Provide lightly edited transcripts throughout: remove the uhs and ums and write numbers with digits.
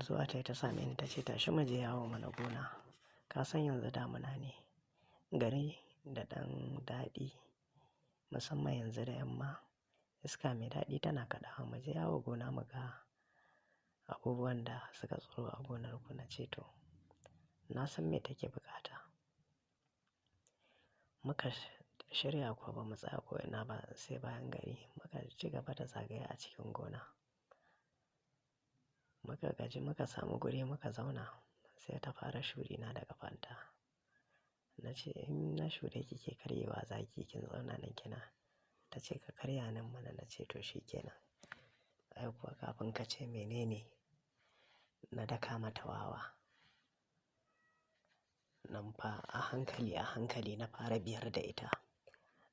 Zuwa tayi ta same ni ta ce tashi mu je yawo mana gona. Ka san yanzu damuna ne. Gari da ɗan daɗi musamman yanzu da yamma iska mai daɗi tana kaɗawa. Mu je yawo gona mu ga abubuwan da suka tsiro a gonar ku. Na ce to na san me take buƙata. Muka shirya kuwa ba mu tsaya ko ina ba sai bayan gari muka ci gaba da zagaye a cikin gona. Muka gaji muka samu guri muka zauna sai ta fara shuri na da ƙafanta. Na ce in na shure ki ke karyewa zaki kin zauna nan kina. Ta ce ka karya nan mana. Na ce to shi ke nan. Ai kuwa kafin ka ce menene na daka mata wawa. Nan fa a hankali na fara biyar da ita.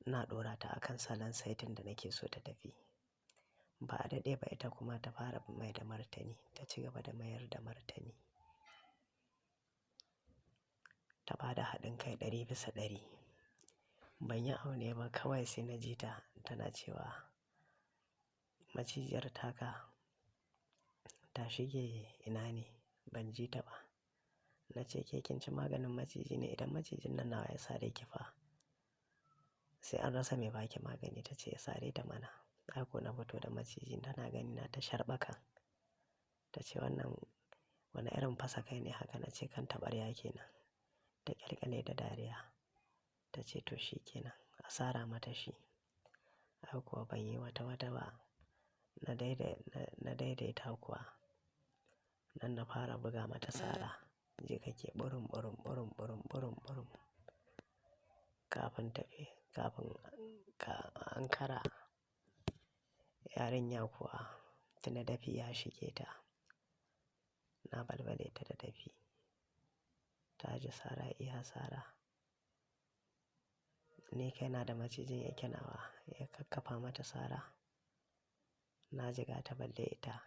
Ina ɗora ta a kan salon saitin da nake so ta tafi. Ba a daɗe ba ita kuma ta fara mai da martani. Ta ci gaba da mayar da martani. Ta ba da haɗin kai 100%. Ban yi aune ba kawai sai na ji ta tana cewa macijiyar taka ta shige ina ne? Ban ji ta ba. Na ce ke kin ci maganin maciji ne? Idan macijin nan nawa ya sare ki fa sai an rasa mai baki magani. Ta ce ya sare ta mana. Ai ko na fito da macijin tana gani na ta sharɓa kan. Ta ce wannan wane irin fasa kai ne haka? Na ce kan taɓarya kenan. Ta ƙyalƙyale da dariya. Ta ce to shi kenan a sara mata shi. Ai kuwa ban yi wata wata ba. Na daidaita kuwa. Nan na fara buga mata sara. Ji kake ɓurum ɓurum ɓurum ɓurum ɓurum ɓurum. Kafin tafi kafin ka ankara yarinya kuwa tuni dafi ya shige ta. Na balbale ta da dafi. Ta ji sara iya sara. Ni kaina da macijin yake nawa ya kakkafa mata sara. Na jiga ta balle ita.